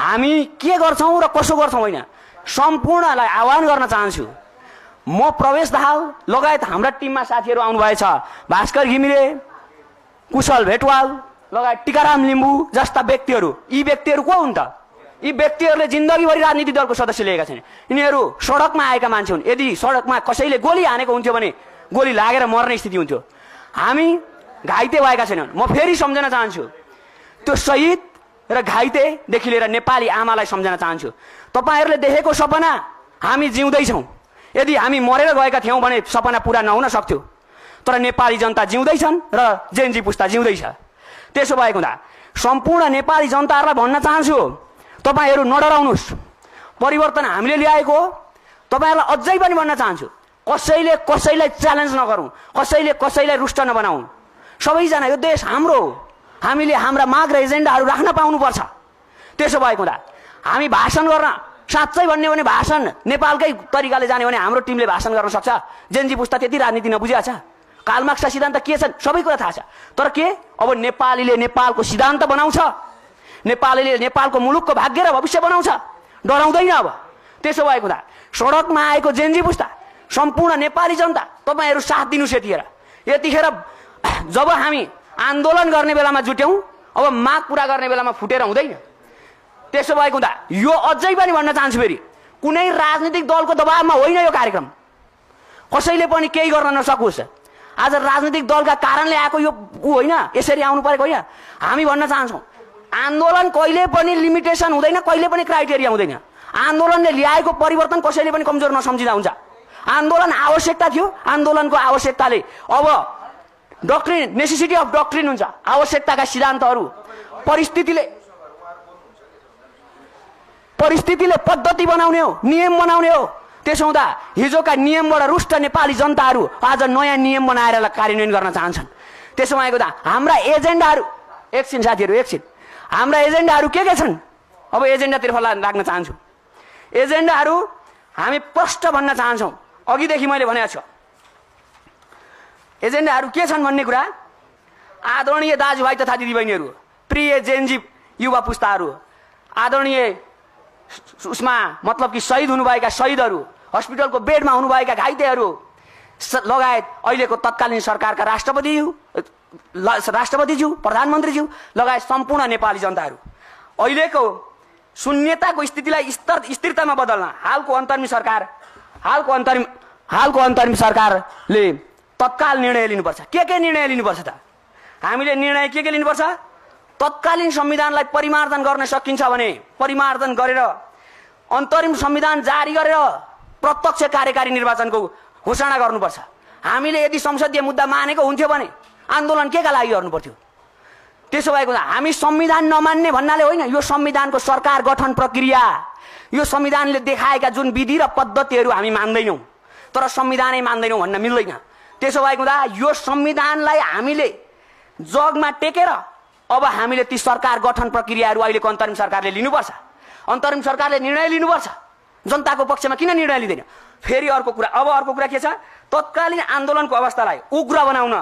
हामी के गर्छौं र कसो गर्छौं होइन सम्पूर्णलाई आह्वान गर्न चाहन्छु। म प्रवेश दाहाल लगायत हाम्रा टिममा साथीहरू आउनुभएछ, भास्कर घिमिरे, कुशल भेटवाल लगायत टिकाराम लिम्बू जस्ता व्यक्तिहरू। यी व्यक्तिहरू को हुन् त? यी व्यक्तिहरूले जिन्दगीभरि राजनीतिक दलको सदस्य लिएका छन्। यिनीहरू सडकमा आएका मान्छे हुन्। यदि सडकमा कसैले गोली हानेको हुन्थ्यो भने गोली लागेर मर्ने स्थिति हुन्थ्यो। हामी घाइते भएका छैनौँ। म फेरि सम्झन चाहन्छु, त्यो शहीद र घाइतेदेखि लिएर नेपाली आमालाई सम्झन चाहन्छु। तपाईहरूले देखेको सपना हामी जिउँदैछौँ। यदि हामी मरेर गएका थियौँ भने सपना पुरा नहुन सक्थ्यो, तर नेपाली जनता जिउँदैछन् र जेनजी पुस्ता जिउँदैछ। त्यसो भएको हुँदा सम्पूर्ण नेपाली जनताहरूलाई भन्न चाहन्छु, तपाईहरू नडराउनुहोस्। परिवर्तन हामीले ल्याएको हो। तपाईहरूलाई अझै पनि भन्न चाहन्छु, कसैले कसैलाई च्यालेन्ज नगरौँ, कसैले कसैलाई रुष्ट नबनाऊ। सबैजना यो देश हाम्रो हो। हामीले हाम्रा माग र एजेन्डाहरू राख्न पाउनुपर्छ। त्यसो भएको हुँदा हामी भाषण गर्न, साँच्चै भन्ने भने भाषण नेपालकै तरिकाले जाने भने हाम्रो टिमले भाषण गर्न सक्छ। जेनजी पुस्ता त्यति राजनीति नबुझेको छ। कार्ल मार्क्सका सिद्धान्त के छन् सबै कुरा थाहा छ। तर के अब नेपालीले नेपालको सिद्धान्त बनाउँछ, नेपालीले नेपालको मुलुकको भाग्य र भविष्य बनाउँछ, डराउँदैन। अब त्यसो भएको हुँदा सडकमा आएको जेनजी पुस्ता, सम्पूर्ण नेपाली जनता, तपाईहरू साथ दिनुहोस्। यतिखेर जब हामी आन्दोलन गर्ने बेलामा जुट्यौं, अब माग पूरा गर्ने बेलामा फुटेर हुँदैन। त्यसो भएको हुँदा यो अझै पनि भन्न चाहन्छु, फेरि कुनै राजनीतिक दलको दबावमा होइन यो कार्यक्रम। कसैले पनि केही गर्न नसकोस्। आज राजनीतिक दलका कारणले आएको यो होइन, यसरी आउनु परेको होइन। हामी भन्न चाहन्छौँ, आन्दोलन कहिले पनि लिमिटेसन हुँदैन, कहिले पनि क्राइटेरिया हुँदैन। आन्दोलनले ल्याएको परिवर्तन कसैले पनि कमजोर नसम्झिँदा हुन्छ। आन्दोलन आवश्यकता थियो। आन्दोलनको आवश्यकताले अब डक्ट्रिन, नेसेसिटी अफ डक्ट्रिन हुन्छ। आवश्यकताका सिद्धान्तहरू परिस्थितिले पद्धति बनाउने हो, नियम बनाउने हो। त्यसो हुँदा हिजोका नियमबाट रुष्ट नेपाली जनताहरू आज नयाँ नियम बनाएर कार्यान्वयन गर्न चाहन्छन्। त्यसो भएको हुँदा हाम्रा एजेन्डाहरू, एकछिन साथीहरू एकछिन, हाम्रा एजेन्डाहरू के छन्? अब एजेन्डातिर लाग्न चाहन्छु। एजेन्डाहरू हामी प्रष्ट भन्न चाहन्छौँ। अघिदेखि मैले भनेको छु, एजेन्डाहरू के छन् भन्ने कुरा आदरणीय दाजुभाइ तथा दिदीबहिनीहरू, प्रिय जेनजी युवा पुस्ताहरू, आदरणीय उसमा मतलब कि शहीद हुनुभएका शहीदहरू, हस्पिटलको बेडमा हुनुभएका घाइतेहरू लगायत अहिलेको तत्कालीन सरकारका राष्ट्रपतिज्यू, प्रधानमन्त्रीज्यू लगायत सम्पूर्ण नेपाली जनताहरू, अहिलेको शून्यताको स्थितिलाई स्थिरतामा बदल्न हालको अन्तरिम सरकारले तत्काल निर्णय लिनुपर्छ। के निर्णय लिनुपर्छ त? हामीले निर्णय के लिनुपर्छ? तत्कालीन संविधानलाई परिमार्जन गर्न सकिन्छ भने परिमार्जन गरेर अन्तरिम संविधान जारी गरेर प्रत्यक्ष कार्यकारी निर्वाचनको घोषणा गर्नुपर्छ। हामीले यदि संसदीय मुद्दा मानेको हुन्थ्यो भने आन्दोलन केका लागि गर्नु पर्थ्यो? त्यसो भएको हामी संविधान नमान्ने भन्नाले होइन, यो संविधानको सरकार गठन प्रक्रिया, यो संविधानले देखाएका जुन विधि र पद्धतिहरू हामी मान्दैनौँ, तर संविधानै मान्दैनौँ भन्न मिल्दैन। त्यसो भएको हुँदा यो संविधानलाई हामीले जगमा टेकेर अब हामीले ती सरकार गठन प्रक्रियाहरू अहिलेको अन्तरिम सरकारले लिनुपर्छ। अन्तरिम सरकारले निर्णय लिनुपर्छ। जनताको पक्षमा किन निर्णय लिँदैन? फेरि अर्को कुरा के छ? तत्कालीन आन्दोलनको अवस्थालाई उग्र बनाउन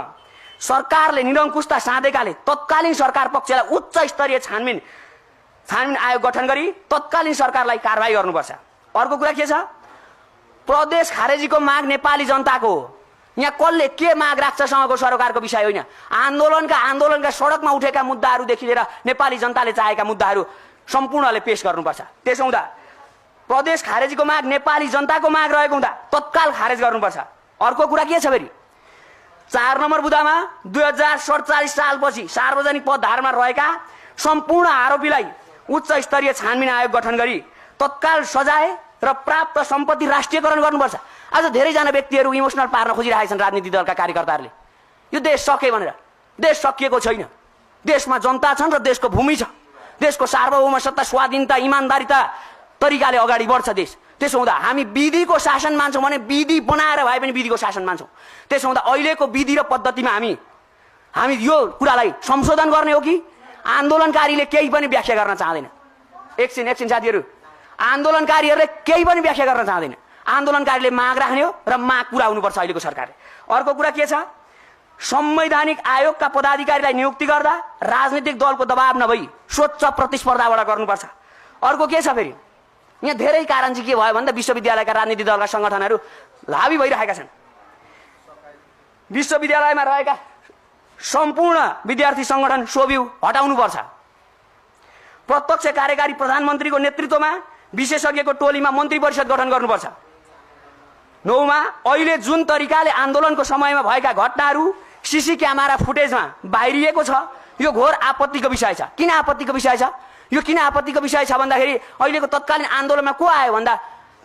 सरकारले निरङ्कुशता साधेकाले तत्कालीन सरकार पक्षलाई उच्च स्तरीय छानबिन आयोग गठन गरी तत्कालीन सरकारलाई कारबाही गर्नुपर्छ। अर्को कुरा के छ? प्रदेश खारेजीको माग नेपाली जनताको हो। यहाँ कसले के माग राख्छ सँगको सरकारको विषय होइन। आन्दोलनका सडकमा उठेका मुद्दाहरूदेखि लिएर नेपाली जनताले चाहेका मुद्दाहरू सम्पूर्णले पेश गर्नुपर्छ। त्यसो हुँदा प्रदेश खारेजीको माग नेपाली जनताको माग रहेको हुँदा तत्काल खारेज गर्नुपर्छ। अर्को कुरा के छ फेरि? 4 नम्बर बुँदामा 2047 सालपछि सार्वजनिक पदधारमा रहेका सम्पूर्ण आरोपीलाई उच्च स्तरीय छानबिन आयोग गठन गरी तत्काल सजाय र प्राप्त सम्पत्ति राष्ट्रियकरण गर्नुपर्छ। आज धेरैजना व्यक्तिहरू इमोसनल पार्न खोजिरहेका छन् राजनीतिक दलका कार्यकर्ताहरूले। यो देश सके भनेर। देश सकिएको छैन। देशमा जनता छन् र देशको भूमि छ। देशको सार्वभौम सत्ता, स्वाधीनता, इमानदारिता तरिकाले अगाडि बढ्छ देश। त्यसो हुँदा हामी विधिको शासन मान्छौँ भने विधि बनाएर भए पनि विधिको शासन मान्छौँ। त्यसो हुँदा अहिलेको विधि र पद्धतिमा हामी यो कुरालाई संशोधन गर्ने हो कि आन्दोलनकारीले केही पनि व्याख्या गर्न चाहँदैन? एकछिन साथीहरू, आन्दोलनकारीहरूले केही पनि व्याख्या गर्न चाहँदैन। आन्दोलनकारीले माग राख्ने हो र माग पुरा हुनुपर्छ अहिलेको सरकारले। अर्को कुरा के छ? संवैधानिक आयोगका पदाधिकारीलाई नियुक्ति गर्दा राजनीतिक दलको दबाव नभई स्वच्छ प्रतिस्पर्धाबाट गर्नुपर्छ। अर्को के छ फेरि यहाँ धेरै कारण चाहिँ के भयो भन्दा विश्वविद्यालयका राजनीतिक दलका संगठनहरू हावी भइरहेका छन्। विश्वविद्यालयमा रहेका सम्पूर्ण विद्यार्थी संगठन सोभ्यू हटाउनुपर्छ। प्रत्यक्ष कार्यकारी प्रधानमन्त्रीको नेतृत्वमा विशेषज्ञको टोलीमा मन्त्री परिषद गठन गर्नुपर्छ। 9 मा अहिले जुन तरिकाले आन्दोलनको समयमा भएका घटनाहरू सीसी क्यामेरा फुटेजमा बाहिरिएको छ यो घोर आपत्तिको विषय छ। किन आपत्तिको विषय छ? यो किन आपत्तिको विषय छ भन्दाखेरि अहिलेको तत्कालीन आन्दोलनमा को आयो भन्दा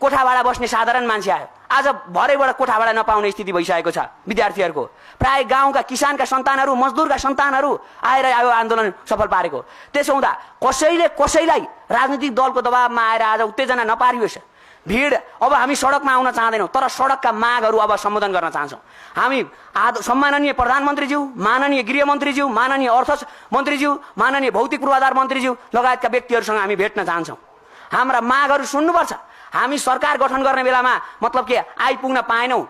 कोठाबाट बस्ने साधारण मान्छे आयो। आज भरेबाट कोठाबाट नपाउने स्थिति भइसकेको छ विद्यार्थीहरूको। प्राय गाउँका किसानका सन्तानहरू मजदुरका सन्तानहरू आएर आयो आन्दोलन सफल पारेको। त्यसो हुँदा कसैले कसैलाई राजनीतिक दलको दबावमा आएर आज उत्तेजना नपारियोस्। भिड अब हामी सडकमा आउन चाहदैनौँ तर सडकका मागहरू अब सम्बोधन गर्न चाहन्छौँ। हामी सम्माननीय प्रधानमन्त्रीज्यू, माननीय गृहमन्त्रीज्यू, माननीय अर्थ मन्त्रीज्यू, माननीय भौतिक पूर्वाधार मन्त्रीज्यू लगायतका व्यक्तिहरूसँग हामी भेट्न चाहन्छौँ। हाम्रा मागहरू सुन्नुपर्छ। हामी सरकार गठन गर्ने बेलामा मतलब के आइपुग्न पाएनौँ।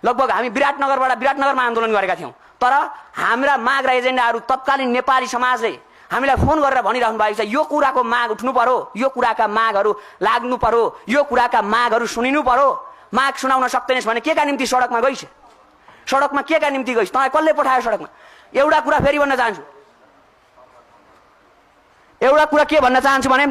लगभग हामी विराटनगरमा आन्दोलन गरेका थियौँ तर हाम्रा माग र एजेन्डाहरू तत्कालीन नेपाली समाजले हामीलाई फोन गरेर भनिरहनु भएको छ यो कुराको माग उठ्नु पर्यो, यो कुराका मागहरू लाग्नु पर्यो, यो कुराका मागहरू सुनिनु पर्यो। माग सुनाउन सक्दैनस् भने केका निम्ति सडकमा गइस्? सडकमा केका निम्ति गइस्? तँलाई कसले पठायो सडकमा? एउटा कुरा फेरि भन्न चाहन्छु। एउटा कुरा के भन्न चाहन्छु भने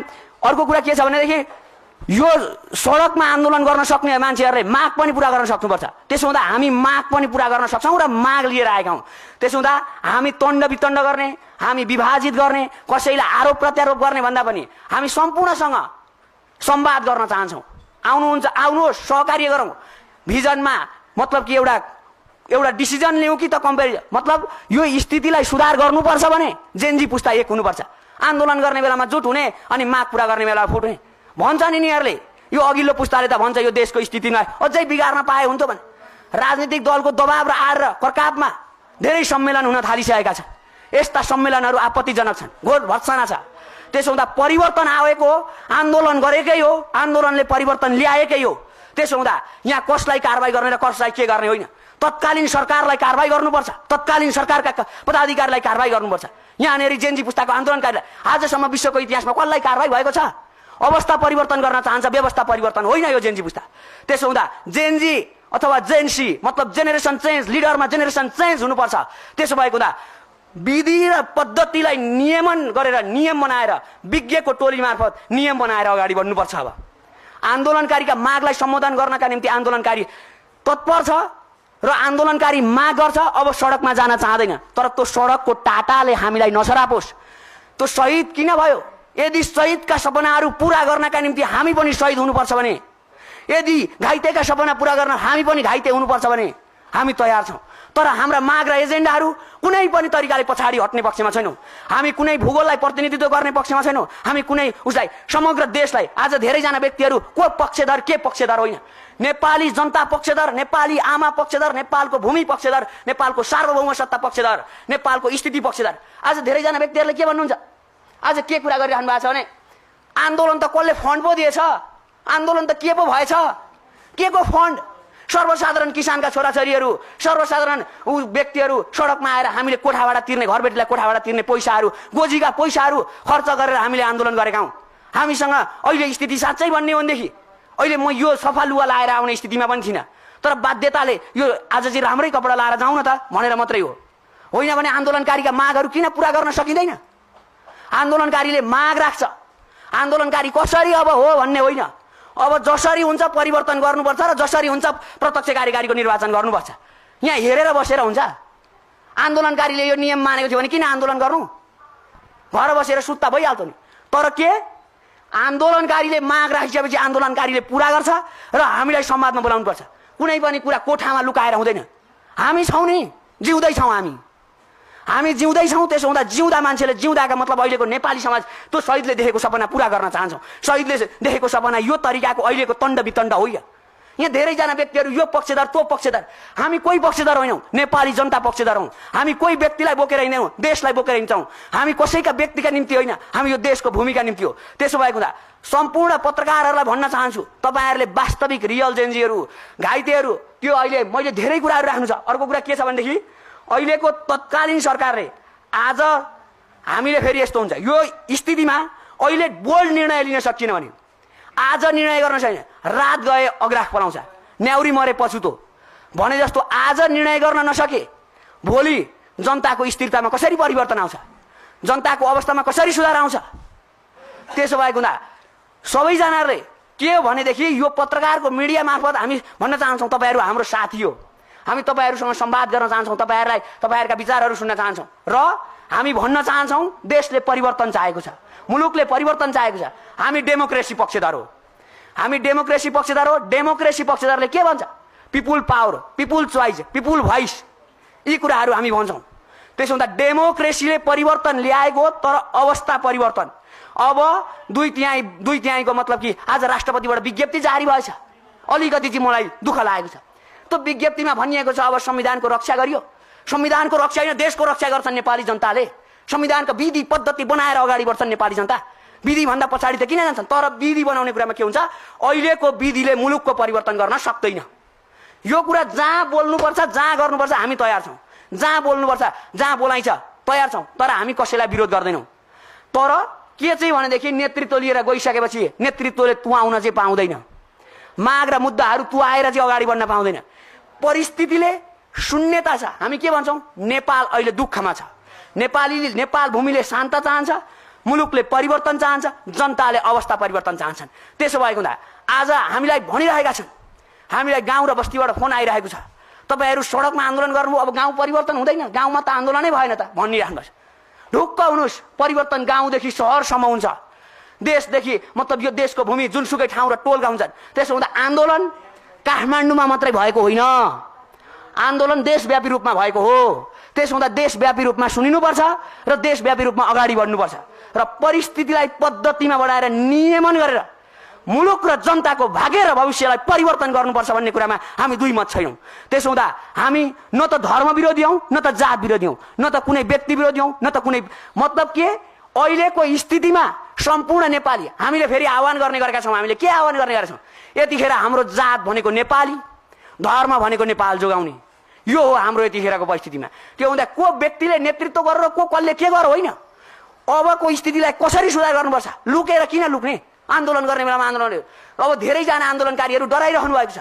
अर्को कुरा के छ भनेदेखि यो सडकमा आन्दोलन गर्न सक्ने मान्छेहरूले माग पनि पूरा गर्न सक्नुपर्छ। त्यसो हुँदा हामी माग पनि पूरा गर्न सक्छौँ र माग लिएर आएका हौँ। त्यसो हुँदा हामी तण्ड वितण्ड गर्ने, हामी विभाजित गर्ने, कसैलाई आरोप प्रत्यारोप गर्ने भन्दा पनि हामी सम्पूर्णसँग संवाद गर्न चाहन्छौँ। आउनुहुन्छ, आउनुहोस्, सहकार्य गरौँ। भिजनमा मतलब कि एउटा डिसिजन लिउँ कि त कम्पेरिजन मतलब यो स्थितिलाई सुधार गर्नुपर्छ भने जेनजी पुस्ता एक हुनुपर्छ। आन्दोलन गर्ने बेलामा जुट हुने अनि माग पूरा गर्ने बेलामा फुट हुने भन्छ नि यिनीहरूले। यो अघिल्लो पुस्ताले त भन्छ यो देशको स्थितिमा अझै बिगार्न पाए हुन्थ्यो भने। राजनीतिक दलको दबाव र आड र प्रकापमा धेरै सम्मेलन हुन थालिसकेका छन्। यस्ता सम्मेलनहरू आपत्तिजनक छन्, घोर भत्सना छ। त्यसो हुँदा परिवर्तन आएको हो, आन्दोलन गरेकै हो, आन्दोलनले परिवर्तन ल्याएकै हो। त्यसो हुँदा यहाँ कसलाई कारबाही गर्ने र कसलाई के गर्ने होइन। तत्कालीन सरकारलाई कारबाही गर्नुपर्छ, तत्कालीन सरकारका पदाधिकारीलाई कारबाही गर्नुपर्छ। यहाँनिर जेनजी पुस्ताको आन्दोलनकारीलाई आजसम्म विश्वको इतिहासमा कसलाई कारबाही भएको छ? अवस्था परिवर्तन गर्न चाहन्छ, व्यवस्था परिवर्तन होइन यो जेनजी पुस्ता। त्यसो हुँदा जेनजी अथवा जेनसी मतलब जेनेरेसन चेन्ज, लिडरमा जेनेरेसन चेन्ज हुनुपर्छ। त्यसो भएको हुँदा विधि र पद्धतिलाई नियमन गरेर नियम बनाएर विज्ञको टोली मार्फत नियम बनाएर अगाडि बढ्नुपर्छ। अब आन्दोलनकारीका मागलाई सम्बोधन गर्नका निम्ति आन्दोलनकारी तत्पर छ र आन्दोलनकारी माग गर्छ। अब सडकमा जान चाहँदैन तर त्यो सडकको टाटाले हामीलाई नसरापोस्। त्यो शहीद किन भयो? यदि शहीदका सपनाहरू पूरा गर्नका निम्ति हामी पनि शहीद हुनुपर्छ भने, यदि घाइतेका सपना पूरा गर्न हामी पनि घाइते हुनुपर्छ भने हामी तयार छौँ। तर हाम्रा माग र एजेन्डाहरू कुनै पनि तरिकाले पछाडि हट्ने पक्षमा छैनौँ। हामी कुनै भूगोललाई प्रतिनिधित्व गर्ने पक्षमा छैनौँ। हामी कुनै उसलाई समग्र देशलाई आज धेरैजना व्यक्तिहरू को पक्षधर के पक्षधर होइन। नेपाली जनता पक्षधर, नेपाली आमा पक्षधर, नेपालको भूमि पक्षधर, नेपालको सार्वभौम सत्ता पक्षधर, नेपालको स्थिति पक्षधर। आज धेरैजना व्यक्तिहरूले के भन्नुहुन्छ? आज के कुरा गरिरहनु भएको छ भने आन्दोलन त कसले फन्ड पो दिएछ, आन्दोलन त के पो भएछ, के को फन्ड? सर्वसाधारण किसानका छोराछोरीहरू, सर्वसाधारण व्यक्तिहरू सडकमा आएर हामीले कोठाबाट तिर्ने, घरबेटीलाई कोठाबाट तिर्ने पैसाहरू, गोजीका पैसाहरू खर्च गरेर हामीले आन्दोलन गरेका हौँ। हामीसँग अहिले स्थिति साँच्चै भन्ने हो भनेदेखि अहिले म यो सफा लुगा लाएर आउने स्थितिमा पनि थिइनँ तर बाध्यताले यो आज चाहिँ राम्रै कपडा लाएर जाउँ न त भनेर मात्रै हो। होइन भने आन्दोलनकारीका मागहरू किन पूरा गर्न सकिँदैन? आन्दोलनकारीले माग राख्छ। आन्दोलनकारी कसरी अब हो भन्ने होइन, अब जसरी हुन्छ परिवर्तन गर्नुपर्छ र जसरी हुन्छ प्रत्यक्ष कार्यकारीको निर्वाचन गर्नुपर्छ। यहाँ हेरेर बसेर हुन्छ? आन्दोलनकारीले यो नियम मानेको थियो भने किन आन्दोलन गर्नु? घर बसेर सुत्ता भइहाल्थ्यो नि। तर के आन्दोलनकारीले माग राखिसकेपछि आन्दोलनकारीले पूरा गर्छ र हामीलाई संवादमा बोलाउनुपर्छ। कुनै पनि कुरा कोठामा लुकाएर हुँदैन। हामी छौँ नि, जिउँदैछौँ हामी जिउँदैछौँ। त्यसो हुँदा जिउँदा मान्छेले जिउँदाका मतलब अहिलेको नेपाली समाज त्यो शहीदले देखेको सपना पूरा गर्न चाहन्छौँ। शहीदले देखेको सपना यो तरिकाको अहिलेको तण्ड वितण्ड होइन। यहाँ धेरैजना व्यक्तिहरू यो पक्षधर त्यो पक्षधर, हामी कोही पक्षधर होइनौँ। नेपाली जनता पक्षधर हौँ। हामी कोही व्यक्तिलाई बोकेर हिँड्दैनौँ, देशलाई बोकेर हिँड्छौँ। हामी कसैका व्यक्तिका निम्ति होइन, हामी यो देशको भूमिका निम्ति हो। त्यसो भएको हुँदा सम्पूर्ण पत्रकारहरूलाई भन्न चाहन्छु, तपाईँहरूले वास्तविक रियल जेनजीहरू, घाइतेहरू, त्यो अहिले मैले धेरै कुराहरू राख्नु छ। अर्को कुरा के छ भनेदेखि अहिलेको तत्कालीन सरकारले आज हामीले फेरि यस्तो हुन्छ यो स्थितिमा अहिले बोल्ड निर्णय लिन सकिएन भने आज निर्णय गर्न छैन, रात गए अग्राख पलाउँछ, न्याउरी मरे पछुतो भने जस्तो आज निर्णय गर्न नसके भोलि जनताको स्थिरतामा कसरी परिवर्तन आउँछ, जनताको अवस्थामा कसरी सुधार आउँछ। त्यसो भएको हुँदा सबैजनाले के हो भनेदेखि यो पत्रकारको मिडिया मार्फत हामी भन्न चाहन्छौँ, तपाईँहरू हाम्रो साथी हो, हामी तपाईँहरूसँग संवाद गर्न चाहन्छौँ, तपाईँहरूलाई तपाईँहरूका विचारहरू सुन्न चाहन्छौँ र हामी भन्न चाहन्छौँ देशले परिवर्तन चाहेको छ, मुलुकले परिवर्तन चाहेको छ। हामी डेमोक्रेसी पक्षधर हो, हामी डेमोक्रेसी पक्षधर हो। डेमोक्रेसी पक्षधरले के भन्छ? People power, people choice, people voice, यी कुराहरू हामी भन्छौँ। त्यसो हुँदा डेमोक्रेसीले परिवर्तन ल्याएको हो, तर अवस्था परिवर्तन। अब दुई तिहाईको मतलब कि आज राष्ट्रपतिबाट विज्ञप्ति जारी भएछ, अलिकति चाहिँ मलाई दुःख लागेको छ। त्यो विज्ञप्तिमा भनिएको छ अब संविधानको रक्षा गरियो। संविधानको रक्षा होइन, देशको रक्षा गर्छन् नेपाली जनताले। संविधानको विधि पद्धति बनाएर अगाडि बढ्छन् नेपाली जनता, विधि भन्दा पछाडि त किन जान्छन्। तर विधि बनाउने कुरामा के हुन्छ, अहिलेको विधिले मुलुकको परिवर्तन गर्न सक्दैन। यो कुरा जहाँ बोल्नुपर्छ, जहाँ गर्नुपर्छ हामी तयार छौँ, जहाँ बोल्नुपर्छ, जहाँ बोलाइन्छ तयार छौँ, तर हामी कसैलाई विरोध गर्दैनौँ। तर के चाहिँ भनेदेखि नेतृत्व लिएर गइसकेपछि नेतृत्वले तुवा आउन चाहिँ पाउँदैन, माग र मुद्दाहरू तुवाएर चाहिँ अगाडि बढ्न पाउँदैन। परिस्थितिले शून्यता छ। हामी के भन्छौँ, नेपाल अहिले दुःखमा छ, नेपाल भूमिले शान्त चाहन्छ, मुलुकले परिवर्तन चाहन्छ, जनताले अवस्था परिवर्तन चाहन्छन्। त्यसो भएको हुँदा आज हामीलाई भनिरहेका छन्, हामीलाई गाउँ र बस्तीबाट फोन आइरहेको छ, तपाईँहरू सडकमा आन्दोलन गर्नुभयो, अब गाउँ परिवर्तन हुँदैन, गाउँमा त आन्दोलनै भएन त भनिराख्नुहोस्। ढुक्क हुनुहोस्, परिवर्तन गाउँदेखि सहरसम्म हुन्छ, देशदेखि मतलब यो देशको भूमि जुनसुकै ठाउँ र टोलका हुन्छन्। त्यसो हुँदा आन्दोलन काठमाडौँमा मात्रै भएको होइन, आन्दोलन देशव्यापी रूपमा भएको हो। त्यसो हुँदा देशव्यापी रूपमा सुनिनुपर्छ र देशव्यापी रूपमा अगाडि बढ्नुपर्छ र परिस्थितिलाई पद्धतिमा बढाएर नियमन गरेर मुलुक र जनताको भाग्य र भविष्यलाई परिवर्तन गर्नुपर्छ भन्ने कुरामा हामी दुई मत छैनौँ। त्यसो हुँदा हामी न त धर्म विरोधी हौँ, न त जात विरोधी हौँ, न त कुनै व्यक्ति विरोधी हौँ, न त कुनै मतलब के अहिलेको स्थितिमा सम्पूर्ण नेपाली हामीले फेरि आह्वान गर्ने गरेका छौँ। हामीले के आह्वान गर्ने गरेका छौँ, यतिखेर हाम्रो जात भनेको नेपाली, धर्म भनेको नेपाल जोगाउने, यो हो हाम्रो यतिखेरको परिस्थितिमा। त्यो हुँदा को व्यक्तिले नेतृत्व गरेर को कसले के गर होइन, अबको स्थितिलाई कसरी सुधार गर्नुपर्छ। लुकेर किन लुक्ने, आन्दोलन गर्ने बेलामा आन्दोलन। अब धेरैजना आन्दोलनकारीहरू डराइरहनु भएको छ।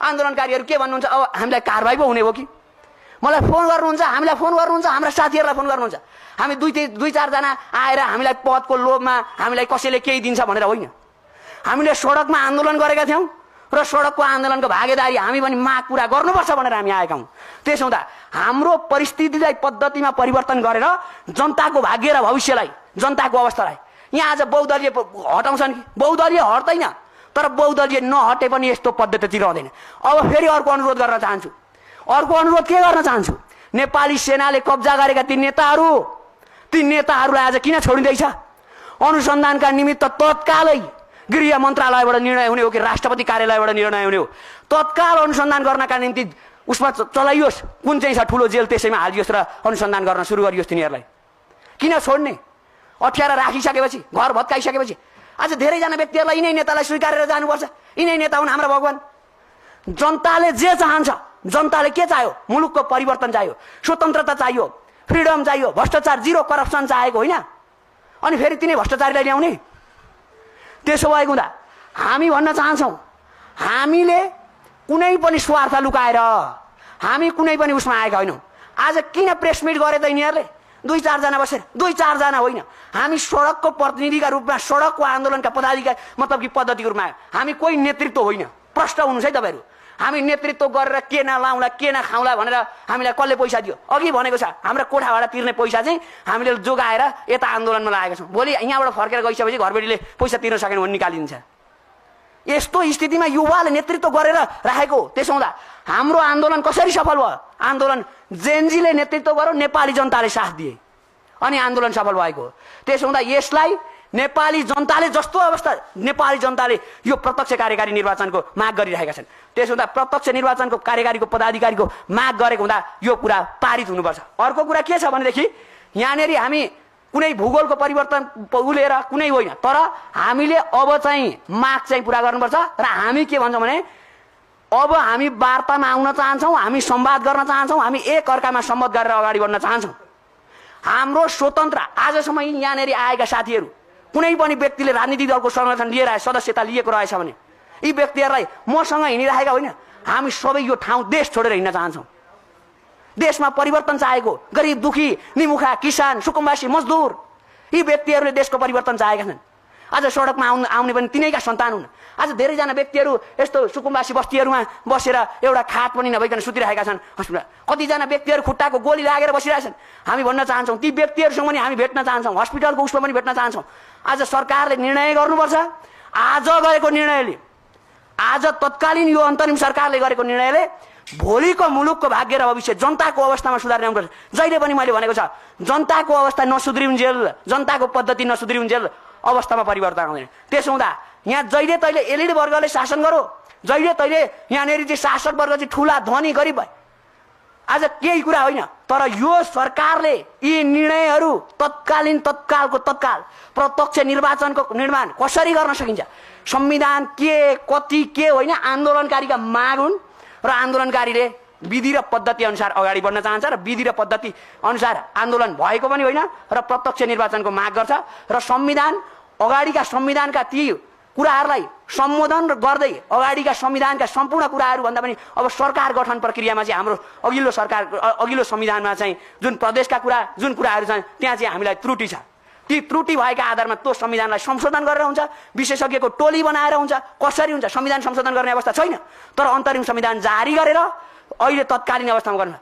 आन्दोलनकारीहरू के भन्नुहुन्छ, अब हामीलाई कारबाही पो हुने हो कि, मलाई फोन गर्नुहुन्छ, हामीलाई फोन गर्नुहुन्छ, हाम्रा साथीहरूलाई फोन गर्नुहुन्छ, हामी दुई चारजना आएर हामीलाई पदको लोभमा हामीलाई कसैले केही दिन्छ भनेर होइन। हामीले सडकमा आन्दोलन गरेका थियौँ र सडकको आन्दोलनको भागीदारी हामी पनि माग पुरा गर्नुपर्छ भनेर हामी आएका हौँ। त्यसो हुँदा हाम्रो परिस्थितिलाई पद्धतिमा परिवर्तन गरेर जनताको भाग्य र भविष्यलाई, जनताको अवस्थालाई यहाँ आज बहुदलीय हटाउँछन् कि, बहुदलीय हट्दैन, तर बहुदलीय नहटे पनि यस्तो पद्धति रहँदैन। अब फेरि अर्को अनुरोध गर्न चाहन्छु, अर्को अनुरोध के गर्न चाहन्छु, नेपाली सेनाले कब्जा गरेका ती नेताहरूलाई आज किन छोडिँदैछ? अनुसन्धानका निमित्त तत्कालै गृह मन्त्रालयबाट निर्णय हुने हो कि राष्ट्रपति कार्यालयबाट निर्णय हुने हो, तत्काल अनुसन्धान गर्नका निम्ति उसमा चलाइयोस्, कुन चाहिँ छ ठुलो जेल त्यसैमा हालियोस् र अनुसन्धान गर्न सुरु गरियोस्। तिनीहरूलाई किन छोड्ने? अप्ठ्यारा राखिसकेपछि, घर भत्काइसकेपछि आज धेरैजना व्यक्तिहरूलाई यिनै नेतालाई स्वीकारेर जानुपर्छ। यिनै नेता हुन् हाम्रा भगवान। जनताले जे चाहन्छ, जनताले के चाह्यो, मुलुकको परिवर्तन चाहियो, स्वतन्त्रता चाहियो, फ्रिडम चाहियो, भ्रष्टाचार जिरो करप्सन चाहेको होइन। अनि फेरि तिनै भ्रष्टाचारीलाई ल्याउने? त्यसो भएको हुँदा हामी भन्न चाहन्छौँ, हामीले कुनै पनि स्वार्थ लुकाएर हामी कुनै पनि उसमा आएका होइनौँ। आज किन प्रेस मिट गरे त यिनीहरूले? दुई चारजना बसेर, दुई चारजना होइन, हामी सडकको प्रतिनिधिका रूपमा, सडकको आन्दोलनका पदाधिकारी मतलब कि पद्धतिको रूपमा आयो। हामी कोही नेतृत्व होइन, प्रष्ट हुनुहोस् है तपाईँहरू। हामी नेतृत्व गरेर के नलाउँला के नखाउँला भनेर हामीलाई कसले पैसा दियो? अघि भनेको छ, हाम्रो कोठाबाट तिर्ने पैसा चाहिँ हामीले जोगाएर यता आन्दोलनमा लागेका छौँ। भोलि यहाँबाट फर्केर गइसकेपछि घरबेटीले पैसा तिर्न सकेन भने निकालिदिन्छ। यस्तो स्थितिमा युवाले नेतृत्व गरेर राखेको। त्यसो हुँदा हाम्रो आन्दोलन कसरी सफल भयो? आन्दोलन जेनजीले नेतृत्व गर्यो, नेपाली जनताले साथ दिए अनि आन्दोलन सफल भएको हो। त्यसो हुँदा यसलाई नेपाली जनताले जस्तो अवस्था, नेपाली जनताले यो प्रत्यक्ष कार्यकारी निर्वाचनको माग गरिरहेका छन्। त्यसो हुँदा प्रत्यक्ष निर्वाचनको कार्यकारीको पदाधिकारीको माग गरेको हुँदा यो कुरा पारित हुनुपर्छ। अर्को कुरा के छ भनेदेखि यहाँनिर हामी कुनै भूगोलको परिवर्तन उलेर कुनै होइन, तर हामीले अब चाहिँ माग चाहिँ पुरा गर्नुपर्छ। र हामी के भन्छौँ भने अब हामी वार्तामा आउन चाहन्छौँ, हामी संवाद गर्न चाहन्छौँ, हामी एक अर्कामा सम्मत गरेर अगाडि बढ्न चाहन्छौँ। हाम्रो स्वतन्त्र आजसम्म यहाँनिर आएका साथीहरू कुनै पनि व्यक्तिले राजनीतिक दलको संगठन लिएर आए, सदस्यता लिएको रहेछ भने यी व्यक्तिहरूलाई मसँग हिँडिरहेका होइन, हामी सबै यो ठाउँ देश छोडेर हिँड्न चाहन्छौँ। देशमा परिवर्तन चाहेको, गरिब दुखी निमुखा किसान सुकुम्बासी मजदुर यी व्यक्तिहरूले देशको परिवर्तन चाहेका छन्। आज सडकमा आउने पनि तिनैका सन्तान हुन्। आज धेरैजना व्यक्तिहरू यस्तो सुकुम्बासी बस्तीहरूमा बसेर एउटा खाट पनि नभइकन सुतिरहेका छन् हस्पिटल। कतिजना व्यक्तिहरू खुट्टाको गोली लागेर बसिरहेछन्। हामी भन्न चाहन्छौँ ती व्यक्तिहरूसँग पनि हामी भेट्न चाहन्छौँ, हस्पिटलको उसमा पनि भेट्न चाहन्छौँ। आज सरकारले निर्णय गर्नुपर्छ। आज गरेको निर्णयले, आज तत्कालीन यो अन्तरिम सरकारले गरेको निर्णयले भोलिको मुलुकको भाग्य र भविष्य जनताको अवस्थामा सुधार ल्याउनुपर्छ। जहिले पनि मैले भनेको छ, जनताको अवस्था नसुध्रिउन्जेल, जनताको पद्धति नसुध्रिउन्जेल अवस्थामा परिवर्तन आउँदैन। त्यसो हुँदा यहाँ जहिले तैले एलिड वर्गले शासन गरो, जहिले तैले यहाँनिर चाहिँ शासक वर्ग चाहिँ ठुला धनी गरिब भए, आज केही कुरा होइन। तर यो सरकारले यी निर्णयहरू तत्कालको तत्काल प्रत्यक्ष निर्वाचनको निर्माण कसरी गर्न सकिन्छ, संविधान के कति के होइन, आन्दोलनकारीका माग हुन् र आन्दोलनकारीले विधि र पद्धति अनुसार अगाडि बढ्न चाहन्छ र विधि र पद्धति अनुसार आन्दोलन भएको पनि होइन र प्रत्यक्ष निर्वाचनको माग गर्छ र संविधान अगाडिका संविधानका ती कुराहरूलाई सम्बोधन गर्दै अगाडिका संविधानका सम्पूर्ण कुराहरू भन्दा पनि अब सरकार गठन प्रक्रियामा चाहिँ हाम्रो अघिल्लो संविधानमा चाहिँ जुन प्रदेशका कुरा जुन कुराहरू छन् त्यहाँ चाहिँ हामीलाई त्रुटि छ। ती त्रुटि भएका आधारमा त्यो संविधानलाई संशोधन गरेर हुन्छ, विशेषज्ञको टोली बनाएर हुन्छ, कसरी हुन्छ संविधान संशोधन गर्ने अवस्था छैन। तर अन्तरिम संविधान जारी गरेर अहिले तत्कालीन अवस्थामा गर्नु,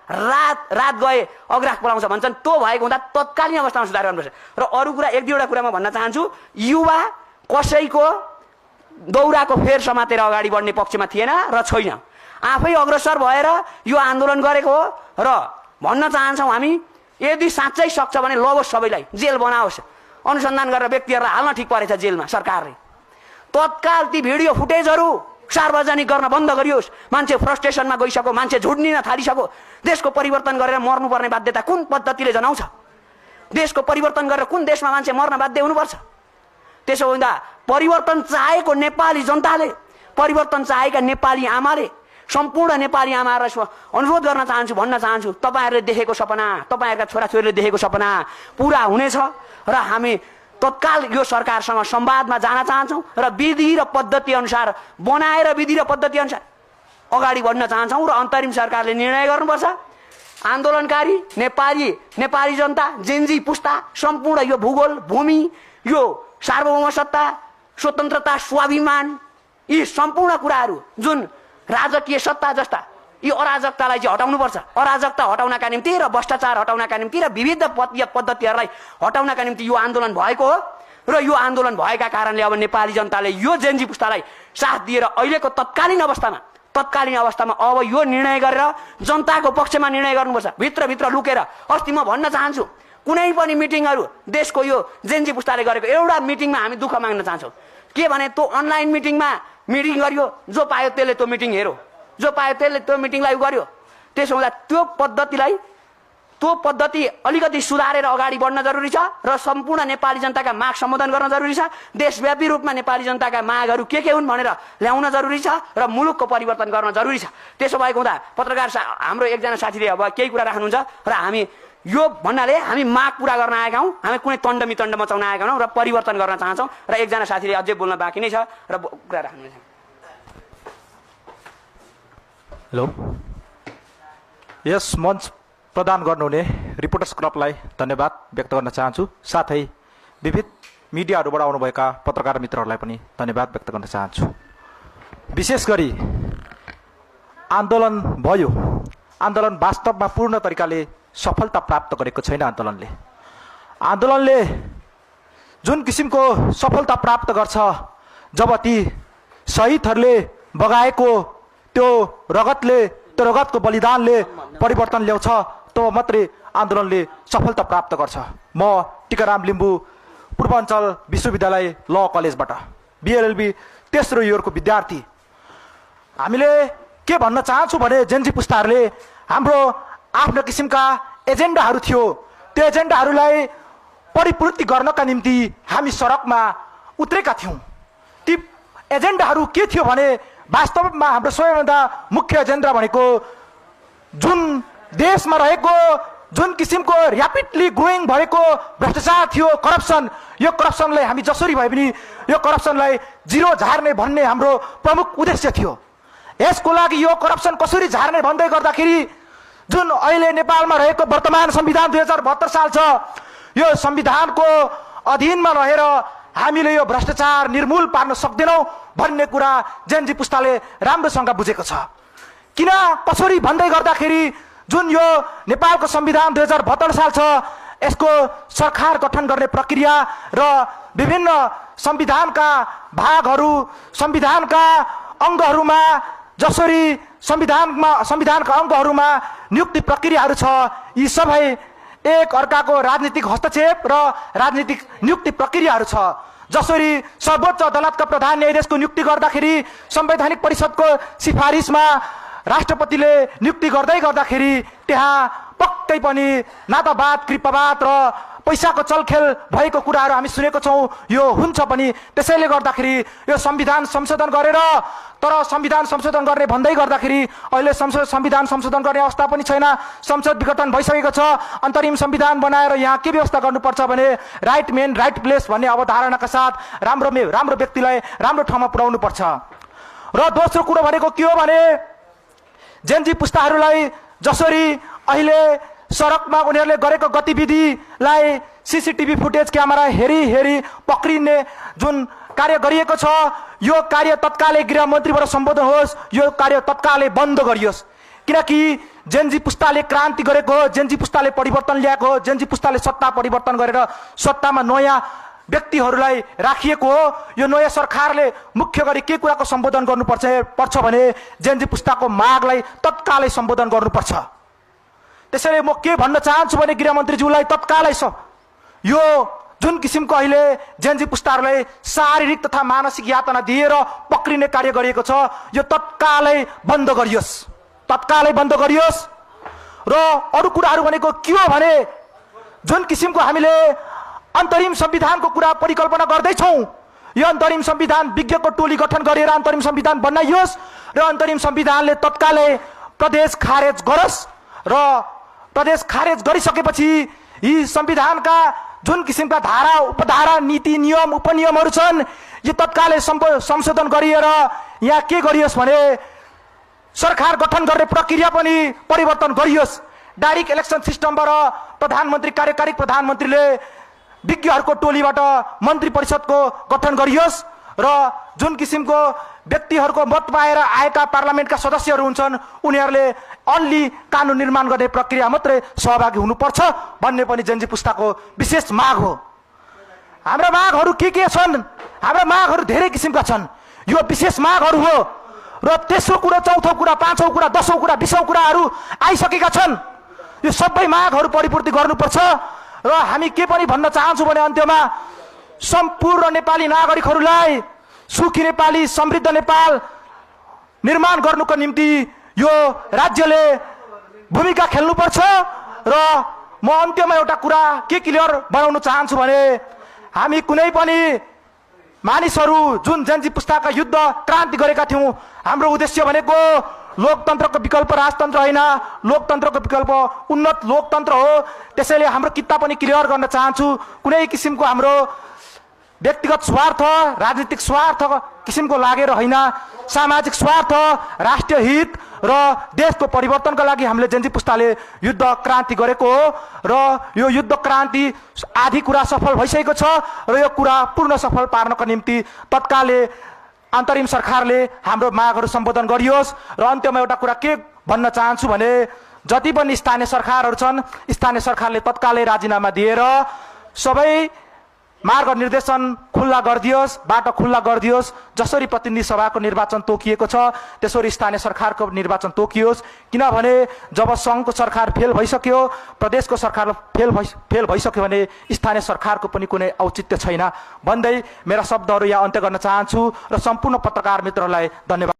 रात गए अग्राह पलाउँछ भन्छन्, त्यो भएको हुँदा तत्कालीन अवस्थामा सुधार गर्नुपर्छ। र अरू कुरा एक दुईवटा कुरा म भन्न चाहन्छु। युवा कसैको दौराको फेर समातेर अगाडि बढ्ने पक्षमा थिएन र छैन, आफै अग्रसर भएर यो आन्दोलन गरेको हो। र भन्न चाहन्छौँ हामी, यदि साँच्चै सक्छ भने लगोस्, सबैलाई जेल बनाओस्, अनुसन्धान गरेर व्यक्तिहरूलाई हाल्न ठिक परेछ जेलमा सरकारले। तत्काल ती भिडियो फुटेजहरू सार्वजनिक गर्न बन्द गरियोस्। मान्छे फ्रस्ट्रेसनमा गइसक्यो, मान्छे झुड्निन थालिसक्यो। देशको परिवर्तन गरेर मर्नुपर्ने बाध्यता कुन पद्धतिले जनाउँछ? देशको परिवर्तन गरेर कुन देशमा मान्छे मर्न बाध्य हुनुपर्छ? त्यसो हुँदा परिवर्तन चाहेको नेपाली जनताले, परिवर्तन चाहेका नेपाली आमाले, सम्पूर्ण नेपाली आमाहरूलाई अनुरोध गर्न चाहन्छु, भन्न चाहन्छु, तपाईँहरूले देखेको सपना, तपाईँहरूका छोराछोरीले देखेको सपना पुरा हुनेछ र हामी तत्काल यो सरकारसँग संवादमा जान चाहन्छौँ र विधि र पद्धति अनुसार बनाएर विधि र पद्धति अनुसार अगाडि बढ्न चाहन्छौँ र अन्तरिम सरकारले निर्णय गर्नुपर्छ। आन्दोलनकारी नेपाली जनता, जेन्जी पुस्ता, सम्पूर्ण यो भूगोल भूमि, यो सार्वभौम सत्ता, स्वतन्त्रता, स्वाभिमान, यी सम्पूर्ण कुराहरू जुन राजकीय सत्ता जस्ता यी अराजकतालाई चाहिँ हटाउनुपर्छ। अराजकता हटाउनका निम्ति र भ्रष्टाचार हटाउनका निम्ति र विविध पद्धतिहरूलाई हटाउनका निम्ति यो आन्दोलन भएको हो र यो आन्दोलन भएका कारणले अब नेपाली जनताले यो जेन्जी पुस्तालाई साथ दिएर अहिलेको तत्कालीन अवस्थामा अब यो निर्णय गरेर जनताको पक्षमा निर्णय गर्नुपर्छ। भित्रभित्र लुकेर अस्ति म भन्न चाहन्छु, कुनै पनि मिटिङहरू देशको यो जेन्जी पुस्ताले गरेको एउटा मिटिङमा हामी दुःख माग्न चाहन्छौँ। के भने त्यो अनलाइन मिटिङमा मिटिङ गरियो, जो पायो त्यसले त्यो मिटिङ हेऱ्यो, जो पायो त्यसले त्यो मिटिङलाई गर्यो। त्यसो हुँदा त्यो पद्धति अलिकति सुधारेर अगाडि बढ्न जरुरी छ र सम्पूर्ण नेपाली जनताका माग सम्बोधन गर्न जरुरी छ। देशव्यापी रूपमा नेपाली जनताका मागहरू के हुन् भनेर ल्याउन जरुरी छ र मुलुकको परिवर्तन गर्न जरुरी छ। त्यसो भएको हुँदा पत्रकार हाम्रो एकजना साथीले अब केही कुरा राख्नुहुन्छ र हामी यो भन्नाले हामी माग पूरा गर्न आएका हौँ, हामी कुनै तण्ड मचाउन आएका हौँ र परिवर्तन गर्न चाहन्छौँ। र एकजना साथीले अझै बोल्न बाँकी नै छ र कुरा राख्नुहुन्छ। हेलो, यस मञ्च प्रदान गर्नुहुने रिपोर्टर्स क्लबलाई धन्यवाद व्यक्त गर्न चाहन्छु। साथै विविध मिडियाहरूबाट आउनुभएका पत्रकार मित्रहरूलाई पनि धन्यवाद व्यक्त गर्न चाहन्छु। विशेष गरी आन्दोलन भयो, आन्दोलन वास्तवमा पूर्ण तरिकाले सफलता प्राप्त गरेको छैन। आन्दोलनले जुन किसिमको सफलता प्राप्त गर्छ, जब ती शहीदहरूले बगाएको त्यो रगतको बलिदानले परिवर्तन ल्याउँछ, तब मात्रै आन्दोलनले सफलता प्राप्त गर्छ। म टिकाराम लिम्बू पूर्वाञ्चल विश्वविद्यालय ल कलेजबाट बिएलएलबी तेस्रो इयरको विद्यार्थी। हामीले के भन्न चाहन्छौँ भने जेन्जी पुस्ताहरूले हाम्रो आफ्नो किसिमका एजेन्डाहरू थियो, त्यो एजेन्डाहरूलाई परिपूर्ति गर्नका निम्ति हामी सडकमा उत्रेका थियौँ। ती एजेन्डाहरू के थियो भने वास्तवमा हाम्रो सबैभन्दा मुख्य एजेन्डा भनेको जुन देशमा रहेको जुन किसिमको ऱ्यापिडली ग्रोइङ भएको भ्रष्टाचार थियो, करप्सन, यो करप्सनलाई हामी जसरी भए पनि यो करप्सनलाई जिरो झार्ने भन्ने हाम्रो प्रमुख उद्देश्य थियो। यसको लागि यो करप्सन कसरी झार्ने भन्दै गर्दाखेरि जुन अहिले नेपालमा रहेको वर्तमान संविधान 2072 साल छ, यो संविधानको अधीनमा रहेर हामीले यो भ्रष्टाचार निर्मूल पार्न सक्दैनौँ भन्ने कुरा जेनजी पुस्ताले राम्रोसँग बुझेको छ। किन कसरी भन्दै गर्दाखेरि जुन यो नेपालको संविधान 2072 साल छ, यसको सरकार गठन गर्ने प्रक्रिया र विभिन्न संविधानका भागहरू, संविधानका अङ्गहरूमा जसरी संविधानका अङ्गहरूमा नियुक्ति प्रक्रियाहरू छ, यी सबै एक अर्काको राजनीतिक हस्तक्षेप र राजनीतिक नियुक्ति प्रक्रियाहरू छ। जसरी सर्वोच्च अदालतका प्रधान न्यायाधीशको नियुक्ति गर्दाखेरि संवैधानिक परिषदको सिफारिसमा राष्ट्रपतिले नियुक्ति गर्दाखेरि त्यहाँ पक्कै पनि नातावाद, कृपावाद र पैसाको चलखेल भएको कुराहरू हामी सुनेको छौँ। यो हुन्छ पनि। त्यसैले गर्दाखेरि यो संविधान संशोधन गरेर, तर संविधान संशोधन गर्ने भन्दै गर्दाखेरि अहिले संविधान संशोधन गर्ने अवस्था पनि छैन। संसद विघटन भइसकेको छ। अन्तरिम संविधान बनाएर यहाँ के व्यवस्था गर्नुपर्छ भने राइट मेन राइट प्लेस भन्ने अवधारणाका साथ राम्रो व्यक्तिलाई राम्रो ठाउँमा पुर्याउनु पर्छ। र दोस्रो कुरो भनेको के हो भने जेनजी पुस्ताहरूलाई जसरी अहिले सडकमा उनीहरूले गरेको गतिविधिलाई सीसीटीभी फुटेज क्यामेरा हेरी पक्रिने जुन कार्य गरिएको छ, यो कार्य तत्कालै गृहमन्त्रीबाट सम्बोधन होस्, यो कार्य तत्कालै बन्द गरियोस्। किनकि जेनजी पुस्ताले क्रान्ति गरेको हो, जेनजी पुस्ताले परिवर्तन ल्याएको हो, जेनजी पुस्ताले सत्ता परिवर्तन गरेर सत्तामा नयाँ व्यक्तिहरूलाई राखिएको हो। यो नयाँ सरकारले मुख्य गरी के कुराको सम्बोधन गर्नुपर्छ भने जेनजी पुस्ताको मागलाई तत्कालै सम्बोधन गर्नुपर्छ। त्यसैले म के भन्न चाहन्छु भने गृहमन्त्रीज्यूलाई तत्कालै यो जुन किसिमको अहिले जेनजी पुस्ताहरूलाई शारीरिक तथा मानसिक यातना दिएर पक्रिने कार्य गरिएको छ, यो तत्कालै बन्द गरियोस्, तत्कालै बन्द गरियोस्। र अरू कुराहरू भनेको के हो भने जुन किसिमको हामीले अन्तरिम संविधानको कुरा परिकल्पना गर्दैछौँ, यो अन्तरिम संविधान विज्ञको टोली गठन गरेर अन्तरिम संविधान बनाइयोस् र अन्तरिम संविधानले तत्कालै प्रदेश खारेज गरोस् र प्रदेश खारेज गरिसकेपछि यी संविधानका जुन किसिमका धारा, उपधारा, नीति, नियम, उपनियमहरू छन्, यो तत्कालै संशोधन गरिएर यहाँ के गरियोस् भने सरकार गठन गर्ने प्रक्रिया पनि परिवर्तन गरियोस्। डाइरेक्ट इलेक्सन सिस्टमबाट प्रधानमन्त्री, कार्यकारी प्रधानमन्त्रीले विज्ञहरूको टोलीबाट मन्त्री परिषदको गठन गरियोस् र जुन किसिमको व्यक्तिहरूको मत पाएर आएका पार्लियामेन्टका सदस्यहरू हुन्छन्, उनीहरूले अन्ली कानुन निर्माण गर्ने प्रक्रिया मात्रै सहभागी हुनुपर्छ भन्ने पनि जेनजी पुस्ताको विशेष माग हो। हाम्रा मागहरू के छन्? हाम्रा मागहरू धेरै किसिमका छन्। यो विशेष मागहरू हो र तेस्रो कुरा, चौथो कुरा, पाँचौँ कुरा, 10औं कुरा, 20औं कुराहरू आइसकेका छन्। यो सबै मागहरू परिपूर्ति गर्नुपर्छ। र हामी के पनि भन्न चाहन्छु भने अन्त्यमा सम्पूर्ण नेपाली नागरिकहरूलाई सुखी नेपाली, समृद्ध नेपाल निर्माण गर्नुको निम्ति यो राज्यले भूमिका खेल्नुपर्छ। र म अन्त्यमा एउटा कुरा के क्लियर बनाउन चाहन्छु भने हामी कुनै पनि मानिसहरू जुन जेनजी पुस्ताका युद्ध क्रान्ति गरेका थियौँ, हाम्रो उद्देश्य भनेको लोकतन्त्रको विकल्प राजतन्त्र होइन, लोकतन्त्रको विकल्प उन्नत लोकतन्त्र हो। त्यसैले हाम्रो किता पनि क्लियर गर्न चाहन्छु, कुनै किसिमको हाम्रो व्यक्तिगत स्वार्थ, राजनीतिक स्वार्थ किसिमको लागेर होइन, सामाजिक स्वार्थ, राष्ट्रिय हित र देशको परिवर्तनका लागि हामीले जेनजी पुस्ताले युद्ध क्रान्ति गरेको हो। र यो युद्ध क्रान्ति आधी कुरा सफल भइसकेको छ र यो कुरा पूर्ण सफल पार्नको निम्ति तत्कालै अन्तरिम सरकारले हाम्रो मागहरू सम्बोधन गरियोस्। र अन्त्यमा एउटा कुरा के भन्न चाहन्छु भने जति पनि स्थानीय सरकारहरू छन्, स्थानीय सरकारले तत्कालै राजीनामा दिएर सबै मार्ग निर्देशन खुल्ला गरिदियोस्, बाटो खुल्ला गरिदियोस्। जसरी प्रतिनिधि सभाको निर्वाचन तोकिएको छ त्यसरी स्थानीय सरकारको निर्वाचन तोकियोस्। किनभने जब सङ्घको सरकार फेल भइसक्यो, प्रदेशको सरकार फेल भइसक्यो भने स्थानीय सरकारको पनि कुनै औचित्य छैन भन्दै मेरा शब्दहरू यहाँ अन्त्य गर्न चाहन्छु र सम्पूर्ण पत्रकार मित्रहरूलाई धन्यवाद।